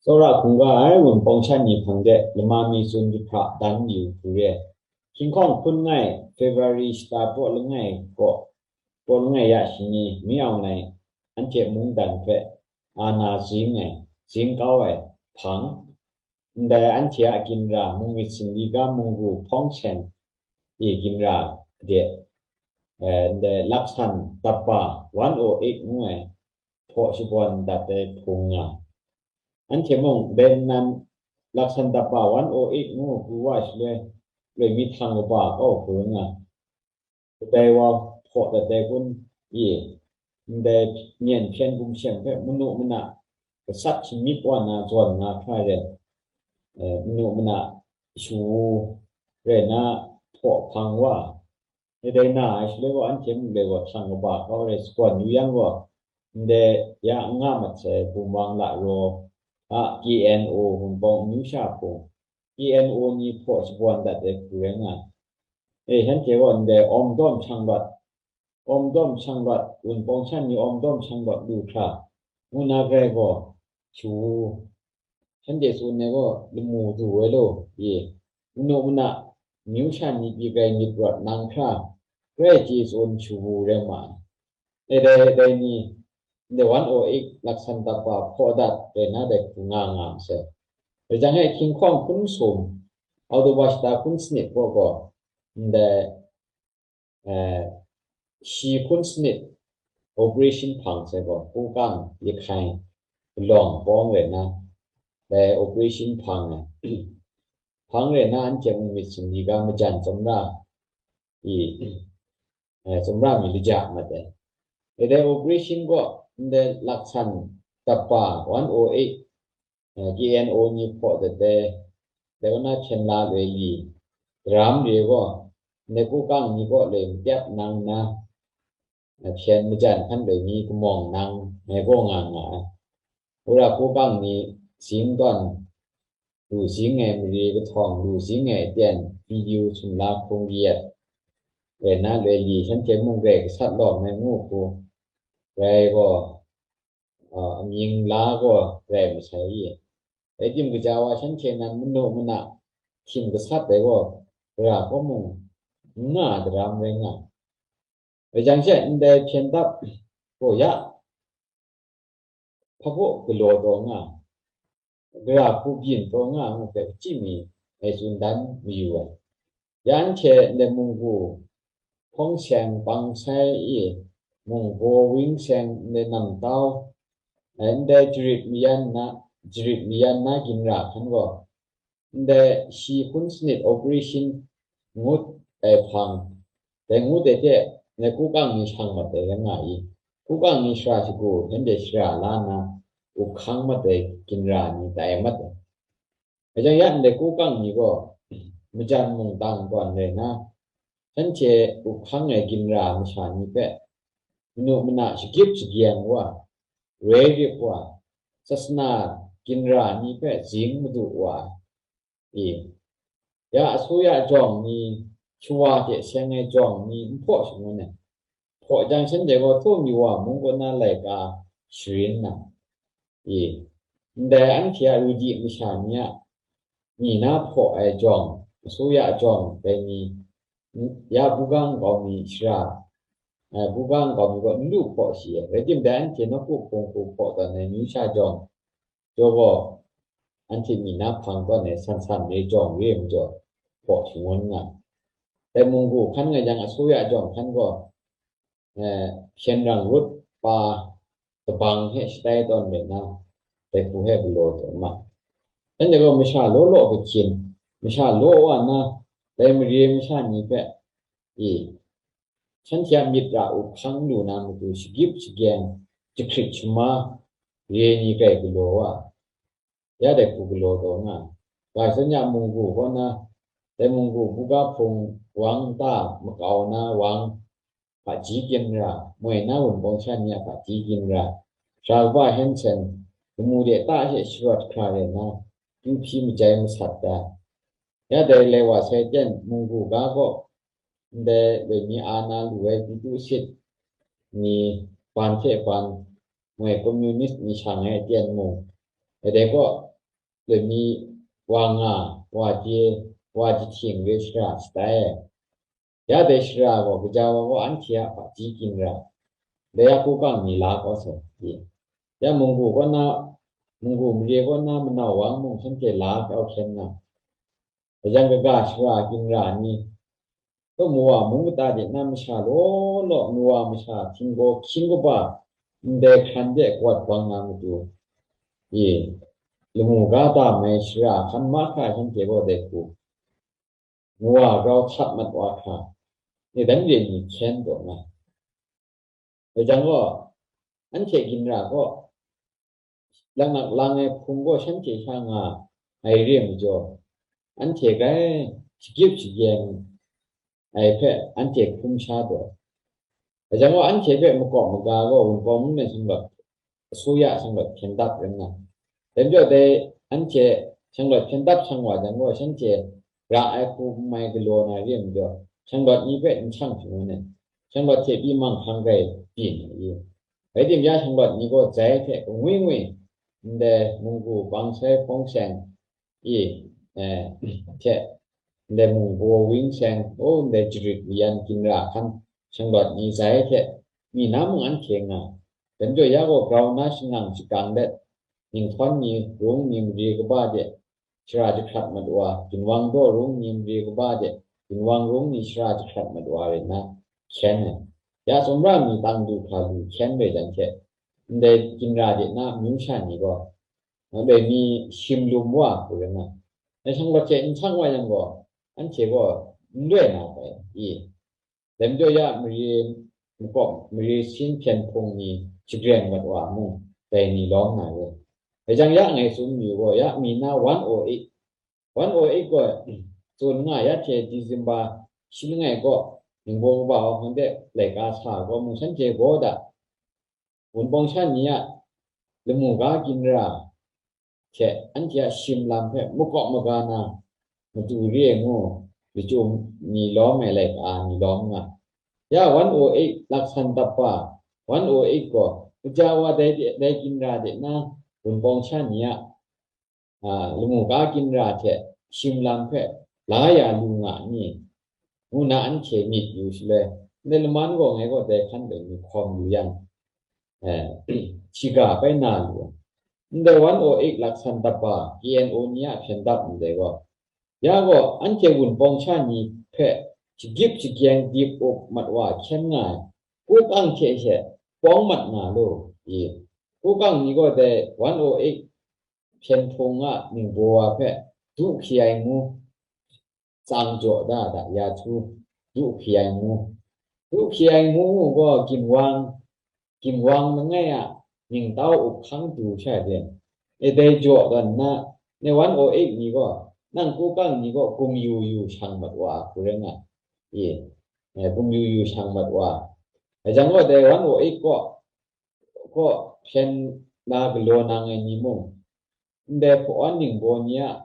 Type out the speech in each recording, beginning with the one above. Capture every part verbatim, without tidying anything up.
Tsawra hkungga ai Wunpawng shan ni hpang de lama mi tsun jahpra dan yu hku re. Hkinghkawng hpun ngai February shata praw langai kaw, praw langai ya shi ni, mi aung lai anhte mungdan hpe ana zing ai, zing kau ai hpang, ndai anhte a ginra mungmyit sumri ga munggu hpawng seng e ginra de, eh, ndai laksan dapa one oh eight ngu ai hpaw shabawn dat ai hpung nga. Anhte mung ben nan laksan dapa one oh eight ngu pru wa shaloi, loi mi htang kaba kau hku nga. Kadai wa hpaw dat ai kun e, ndai myen hpyen gumshem hpe manu mana gasat shamyit wa na zawn nga hkra ren, eh, manu mana shu rai na hpaw hpang wa, e dai na ai shaloi gaw, anhte mung dai gaw htang kaba kau rai sagawn yu yang gaw, ndai ya n nga mat sai bumwang la raw a K N O Wunpawng amyu sha hpung, K N O ni hpaw shabawn dat ai hku rai nga ai. E, shanhte gaw ndai awm dawm shang lawt, awm dawm shang lawt, Wunpawng shan ni awm dawm shang lawt lu hkra, ngu na grai gaw, shu, shanhte tsun ai gaw lamu du ai law, ye, manu mana amyu shan ni pyi grai myit rawt nang hkra, grai chye tsun shu wu rai ma ai. E dai, dai ni, ndai one oh eight laksan dapa hpaw dat rai na dai hku nga nga masai. Rai jang e, hkinghkawng hpun sum, October shata hpun sanit kaw gaw, ndai, eh, shi hpun sanit operation hpang sai gaw, Hkungkang Yehkai Palawng Pawng rai na, dai operation hpang ai. Hpang rai na, anhte mungmyit sumri ga majan tsawmra i, eh, tsawmra mi laja mat ai. Dai operation gaw ndai laksan dapa one oh eight, eh, K N O ni hpaw dat ai, dai kaw na hpyen la loi li, daram re gaw, ndai Hkungkang ni kaw loi matyap nang na, eh, hpyen majan hkan loi mi kamawng nang, ngai gaw nga nga ai. Wora Hkungkang ni zing tawn, lu zing ai mare kahtawng, lu zing ai aten, video sumla hkrung yet, rai na loi li, shanhte mung grai gasat lawm ai ngu hku, grai gaw, a, amying la gaw rai masai i. Rai tim, kaja wa shanhte nan manu mana hkying gasat ai gaw, gara kaw mung n nga ai daram rai nga ai. Rai jang she, ndai hpyen dap gaw ya hpabaw galaw taw nga, gara hku byin taw nga ngu hpe, hkachyi mi e tsun dan mayu ai. Ya anhte ndai munggu hpawng seng pang sai i, mungbaw wing seng ndai namtau, ndai jarit mayan na, jarit mayan na ginra hkan gaw, ndai shi hpun sanit operation ngut ai hpang, dai ngut ai hte, ndai Hkungkang ni shang mat ai rai nga i, Hkungkang ni shara shagu, shanhte shara la nna, up hkang mat ai ginra ni tai mat ai. Rai jang ya ndai Hkungkang ni gaw, majan mungdan gawn rai na, shanhte up hkang ai ginra masha ni hpe, manu mana shagip shagyeng wa, roi rip wa, sasana ginra ni hpe zing madu wa, i, ya asuya jawng ni, shawa hte seng ai jawng ni n hpaw shangun ai. Hpaw jang shanhte gaw Htung Yu Wa mung kaw na laika sharin na, i, ndai anhte a rudi masha ni a, ni na hpaw ai jawng, asuya jawng dai ni, ya buga nkau mi shara, eh, buga nkau mi gaw n lu hpaw shi ai. Rai tim, dai anhte nawku hpung hku hpaw tawn ai amyu sha jawng, jaw gaw, anhte ni na hpang tawn ai san san re jawng re ai majaw, hpaw shangun nga ai. Dai munggu hkan nga yang, asuya jawng hkan gaw, eh, hpyen rang rut pa kabang hte shatai tawn rai na, dai hku hpe galaw taw ma. Shanhte gaw masha law law kahkyin, masha law wa na, dai mare masha ni hpe, i, shanhte a myit ra up hkang lu na matu shagip shagyeng, jahkrit shama, re ni grai galaw wa, ya dai hku galaw taw nga ai. Ga sanya munggu kaw na, dai munggu buga hpung wang nta makau na wang, hpaji ginra, moi na Wunpawng shan ni a hpaji ginra, Sara kaba Hensen, lamu de ta hte sharawt hkra rai na, kyu hpyi majai masat da. Ya dai lai wa sai ten, munggu ga kaw, ndai loi mi a na lu ai Pitu sit ni ban hte ban, moi communist ni shang ai aten mung, dai dai kaw, lami wa nga, wa je, wa jahting re shara shatai ai. Ya dai shara gaw, gaja wa gaw anhte a hpaji ginra, dai a hkungkang ni la kau sai, i. Ya munggu kaw na, munggu mare kaw na manau wa mung shanhte la kau hkyen nga. Hkajang kaga shara ginra ni, Kaw Mowa mung kata de na masha law law, Mowa masha htinggaw hkying kaba ndai hkran de kawat bang na matu, e, lamu ga da mai shara hkan mahkra shanhte gaw dai hku, Mowa grau htat mat wa hkra, e, dan re ni hkyen taw nga. Dai jang gaw, anhte ginra gaw, laknak lang ai hpung gaw shanhte sha nga ai re ai majaw, anhte grai shagyip shagyeng ai hpe anhte hkrum sha taw. Dai jang gaw, anhte hpe makawp maga gaw Wunpawng mung na shanglawt, asuya shanglawt hpyen dap rai nna, dai majaw dai anhte shanglawt hpyen dap shang wa jang gaw, shanhte ra ai hku n mai galaw na re ai majaw, shanglawt ni hpe n shang shangun ai, shanglawt hte pyi manghkang grai byin ai i. Rai timung, ya shanglawt ni gaw zai hte kangwi ngwi, ndai munggu bang sai hpawng seng i, eh, hte, ndai munggu wing seng, o, ndai jarit mayan ginra hkan shanglawt ni zai hte, mi na mung anhte nga, dai majaw ya gaw grau na shangang shakang let, ninghtawn ni, rung ni, mare kaba de, shara jahkrat mat wa, ginwang daw rung ni mare kaba de, ginwang rung ni shara jahkrat mat wa rai nna, hkyen ai. Ya tsawmra mi tang du hkra lu hkyen rai jang hte, ndai ginra de na amyu sha ni gaw, ndai ni shim lum wa hku rai nga, dai shanglawt hte n shang wa yang gaw, anhte gaw n loi na hpe i. Dai majaw ya mare makawp, mare sin hpyen hpung ni shagreng mat wa mung, dai ni lawm na re. Dai jang ya ngai tsun mayu gaw, ya mi na one oh eight, one oh eight gaw tsun nga, ya hte December shi langai gaw, ningbaw kaba wa hkang de laika sa gaw mung, shanhte gaw da, Wunpawng sha ni a lamu ga ginra hte anhte a shim lam hpe makawp maga na matu re ai ngu, lachyum ni lawm ai laika ni lawm nga. Ya one oh eight laksan dapa, one oh eight gaw, kaja wa dai, dai ginra de na Wunpawng sha ni a, a, lamu ga ginra hte shim lam hpe la ya lu nga ni, ngu na anhte myit yu shaloi, ndai laman gaw ngai gaw dai hkan dai ni hkawm yu yang, eh, shiga bai na lu ai. Ndai one oh eight laksan dapa K N O ni a hpyen dap ndai gaw, ya gaw anhte Wunpawng sha ni hpe shagyip shagyeng dip up mat wa hkyen nga ai, Kukang hte she pawng mat nga lu i. Kukang ni gaw dai one oh eight hpyen hpung a ningbaw wa hpe du hkri ai ngu, tsang jaw da da ya htu, du hkri ai ngu. Du hkri ai ngu gaw ginwang, ginwang langai a ningtau up hkang du sha de, e dai jaw tawn nna, ne one oh eight ni gaw, nang Kukang ni gaw gumyu yu shang mat wa hku rai nga, e, e, gumyu yu shang mat wa. Dai jang gaw dai one oh eight kaw, kaw hpyen na galaw nang ai ni mung, ndai hpawan ningbaw ni a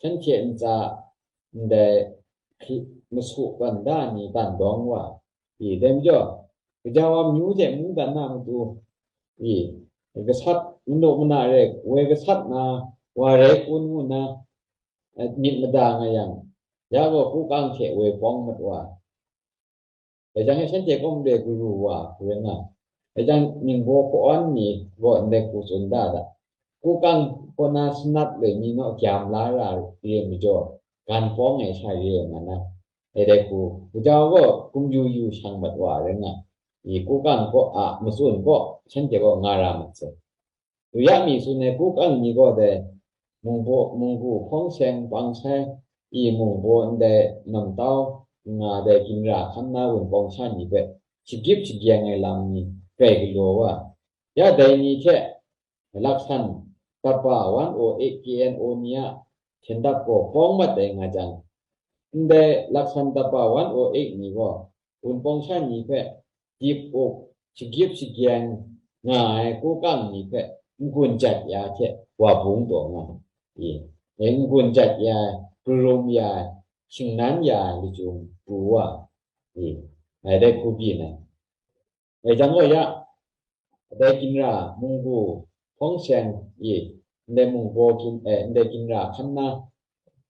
shanhte ntsa ndai hkri-, masu kanda ni dan dawng wa, i, dai majaw, gaja wa amyu hte mungdan na matu, i, gasat, manu mana rai, woi gasat na wa rai kun ngu na, eh, myit mada nga yang, ya gaw Kukang hte woi pawng mat wa. Dai jang e shanhte kaw ndai garu wa hku rai nga. Dai jang ningbaw hpawan ni gaw ndai hku tsun da da. Kukang kaw na sanat loi ni naw gyam la ra re ai majaw, gan pawng ai sha re ai nga na. Dai dai hku, gaja gaw gumyu yu shang mat wa rai nga. I Kukang kaw a matsun kaw shanhte gaw nga ra mat sai. Yu ya mi tsun ai Kukang ni gaw dai mungbaw, munggu hpawng seng bang sai i mungbaw ndai namtau nga dai ginra hkan na Wunpawng sha ni hpe shagyip shagyeng ai lam ni grai galaw wa. Ya dai ni hte laksan dapa one oh eight K N O ni a hpyen dap gaw pawng mat ai nga jang, ndai laksan dapa one oh eight ni gaw Wunpawng sha ni hpe dip up, shagyip shagyeng nga ai Kukang ni hpe n-gun jat ya hte wa bung taw nga ai. N-gun jat ya ai, karum ya ai, shingnan ya ai lachyum pru wa ai. Ngai dai hku byin ai. Dai jang gaw ya, dai ginra munggu hpawng seng i ndai mung baw kin, eh, ndai ginra hkan na,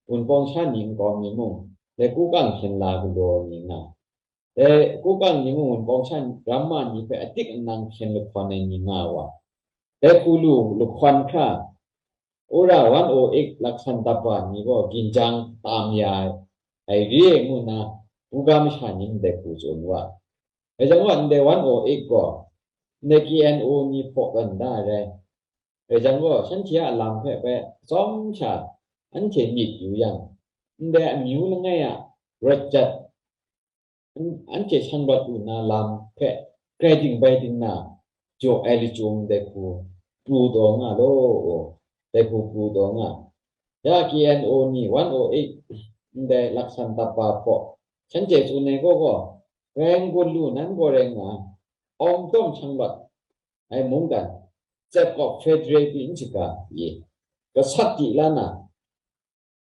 Wunpawng sha ni nkau mi mung, ndai Kukang hpyen la galaw ni nga, dai Kukang ni mung Wunpawng sha ramma ni hpe adik anang hpyen lahkawn ai ni nga wa, dai hku lu lahkawn hkra, Ura one oh eight laksan daba ni gaw ginjang tam ya ai re ai ngu nna, buga masha ni ndai hku tsun wa. Dai jang gaw, ndai one oh eight gaw, ndai K N O ni hpaw tawn da ai rai. Dai jang gaw, shanhte a lam hpe bai tsawm sha anhte myit yu yang, ndai amyu langai a rawt jat, an-, anhte shanglawt lu na lam hpe grai dingbai dingna jaw ai lachyum dai hku pru taw nga law, dai hku pru taw nga. Ya K N O ni one oh eight ndai laksan daba hpaw shanhte tsun ai gaw gaw, grai n-gun lu nan gaw rai nga, awng dawm shanglawt ai mungdan, tsep kawp federate pyi n shaga ye, gasat di la na,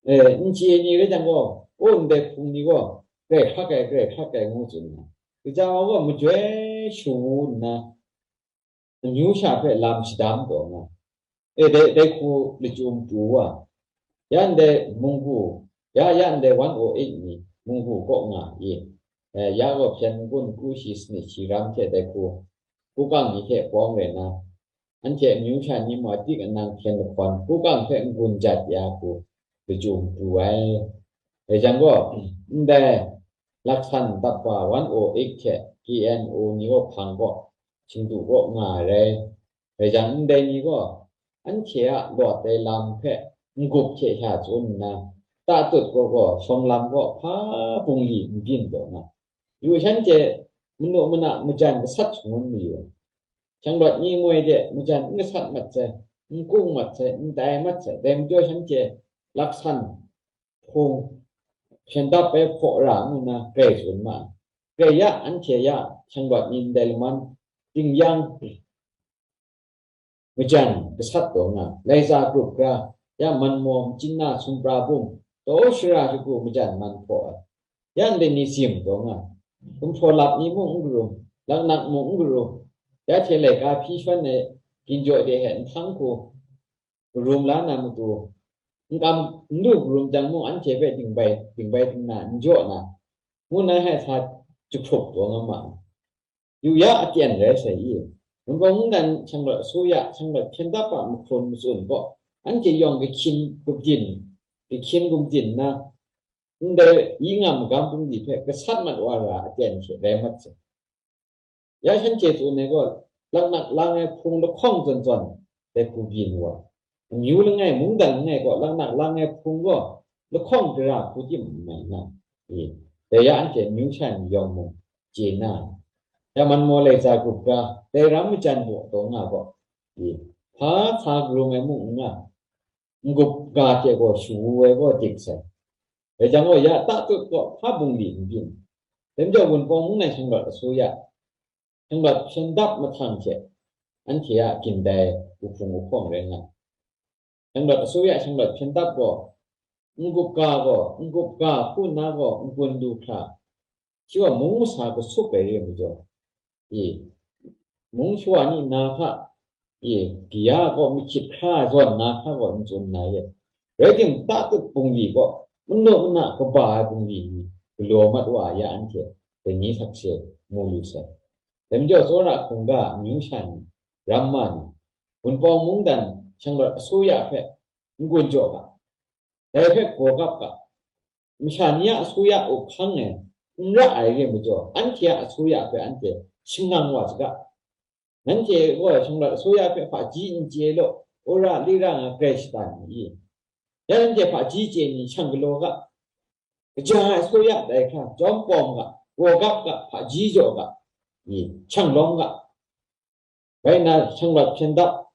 eh, n chye ni rai jang gaw, o, ndai hpung ni gaw, grai hkrak ai, grai hkrak ai, ngu tsun nga. Kaja wa gaw majoi shu nna, amyu sha hpe lam shadam taw nga. E, dai, dai hku lachyum pru wa. Ya ndai munggu, ya, ya ndai one oh eight ni munggu kaw nga i. Eh, ya gaw hpyen gun kru shi sanit shi ram hte dai hku, hkukang ni hte pawng rai na, anhte amyu sha ni mung adik anang hpyen lahkawn, hkukang hpe n-gun jat ya hku lachyum pru ai. Dai jang gaw, ndai laksan daba one oh eight hte K N O ni gaw hpang gaw, Chingdu kaw nga ai rai. Rai jang, ndai ni gaw anhte a lawt ai lam hpe n-gup hte sha tsun nna, tatut gaw gaw shawng lam gaw hpa bungli n byin taw nga. Yu shanhte manu mana majan gasat shangun mayu ai. Shanglawt ni moi de majan n gasat mat sai, n kung mat sai, n tai mat sai, dai majaw shanhte laksan hpung hpyen dap ai hpaw ra ngu nna grai tsun ma ai. Grai ya, anhte ya shanglawt ni ndai laman, dingyang, majan gasat taw nga, laisa grup gra, ya manmaw, machyina, sumpra bum, taw shara shagu majan man hpaw ai. Ya ndai ni zim taw nga, gumhpraw lap ni mung n karum, laknak mung n karum, ya hte laika hpyi shawn ai ginjaw de he nhtang hku karum la na matu, n kam n lu karum jang mung, anhte hpe dingbai, dingbai dingna n jaw na, ngu na he sa jahprup taw nga ma ai. Yu ya aten rai sai i, Wunpawng mungdan shanglawt asuya, shanglawt hpyen dap a mahkrun matsun gaw, anhte yawng kahkyin gumdin, kahkyin gumdin na, ndai yi nga magam bungli hpe gasat mat wa ra aten hte rai mat sai. Ya shanhte tsun ai gaw, laknak lang ai hpung lahkawng zawn zawn dai hku byin wa, amyu langai, mungdan langai gaw laknak lang ai hpung gaw lahkawng dara hku tim n mai nga, e, dai ya anhte amyu sha ni yawng mung chye na, ya manmaw laisa grup ga, dai ram majan baw taw nga gaw, e, hpa sa karum ai mung n nga, n-gup ga hte gaw shawu ai gaw dik sai. Dai jang gaw, ya tatut gaw hpa bungli n byin. Dai majaw, Wunpawng mungdan shanglawt asuya, shanglawt hpyen dap mahtang hte anhte a gindai wuhpung wuhpawng rai nga. Shanglawt asuya, shanglawt hpyen dap gaw, n-gup ga gaw, n-gup ga hku nna gaw n-gun lu hkra, shi wa mung masa kasup ai re ai majaw, e, mung shawa ni na hta, e, kaya gaw mahkyit hkra zawn na hta gaw n tsun na ye. Rai timung, tatut bungli gaw, manu mana kaba ai bungli ni galaw mat wa ya anhte, dai ni sakse mu lu sai. Dai majaw, tsawra hkungga amyu sha ni, ramma ni, Wunpawng mungdan shanglawt asuya hpe n-gun jaw ga, dai hpe gaw gap ga, masha ni a asuya up hkang e n ra ai re majaw, anhte a asuya hpe anhte shangang wa saga. Nanhte gaw shanglawt asuya hpe hpaji n chye law, ura lira nga grai shatan ni i? Ya nanhte hpaji chye ni shang galaw ga, kaja ai asuya tai hkra jawm pawm ga, gaw gap ga, hpaji jaw ga, i, shang lawm ga. Rai nna, shanglawt hpyen dap,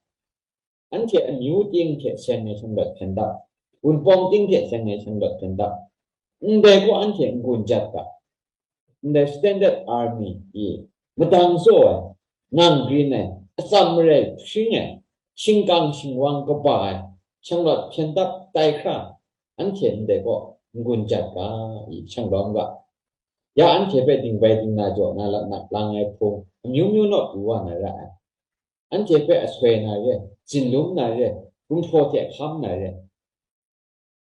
anhte amyu ting hte seng ai shanglawt hpyen dap, Wunpawng ting hte seng ai shanglawt hpyen dap, ndai gaw anhte n-gun jat ga, ndai Standard Army i, madang tsaw ai, ngang grin ai, atsam marai hpring ai, shingkang shingwang kaba ai, shanglawt hpyen dap tai hkra, anhte ndai gaw n-gun jat ga, i, shang lawm ga. Ya anhte hpe dingbai dingna jaw na laknak lang ai hpung amyu myu naw pru wa na ra ai. Anhte hpe asoi na re, zinlum na re, gumhpraw hte hkam na re.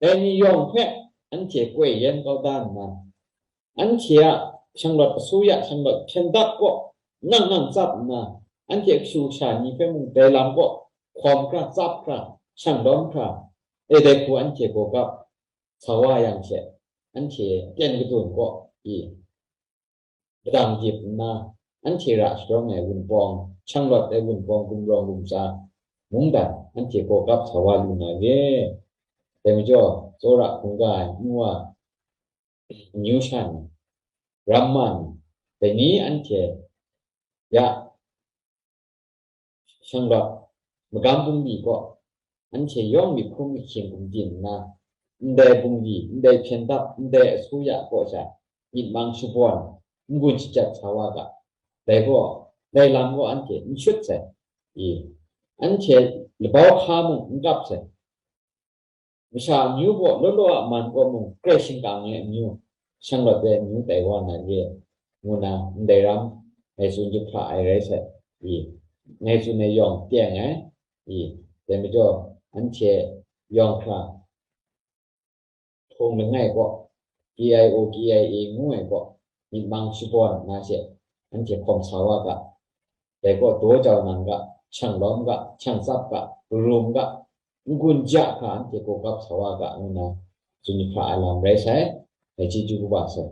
Dai ni yawng hpe anhte koi yen kau da nna, anhte a shanglawt asuya, shanglawt hpyen dap kaw, nang nang tsap nna, anhte kashu kasha ni hpe mung dai lam kaw hkawm hkra, tsap hkra, shanglawm hkra, e dai hku anhte gawgap sa wa yang she, anhte pyen kadun kaw i, padang dip nna, anhte ra sharawng ai wunpawng, shanglawt ai wunpawng, gumrawng gumtsa, mungdan anhte gawgap sa wa lu na re. Dai majaw, tsawra hkungga ai nwa, amyu shan, ramman, dai ni anhte ya shanglawt, magam bungli kaw, anhte yawng myit hkrum myit hkying gumdin nna, ndai bungli, ndai hpyen dap, ndai asuya kaw sha myit mang shabawn, n-gun shajat sa wa ga, dai gaw, dai lam gaw anhte n shut sai. I, anhte labau hka mung n kap sai. Masha amyu gaw law law a man gaw mung grai shingkang ai amyu, shanglawt ai amyu tai wa na re, ngu na ndai ram ngai tsun jahpra ai rai sai. I, ngai tsun ai yawng teng ai. I, dai majaw, anhte yawng hkra hpung langai gaw, K I O, K I A ngu ai gaw, myit mang shabawn na she, anhte hkawm sa wa ga, dai gaw daw jau nang ga, shang lawm ga, shang tsap ga, karum ga, n-gun ja hkra anhte gawgap sa wa ga, ngu na tsun jahpra ai lam rai sai, dai chyeju kaba sai.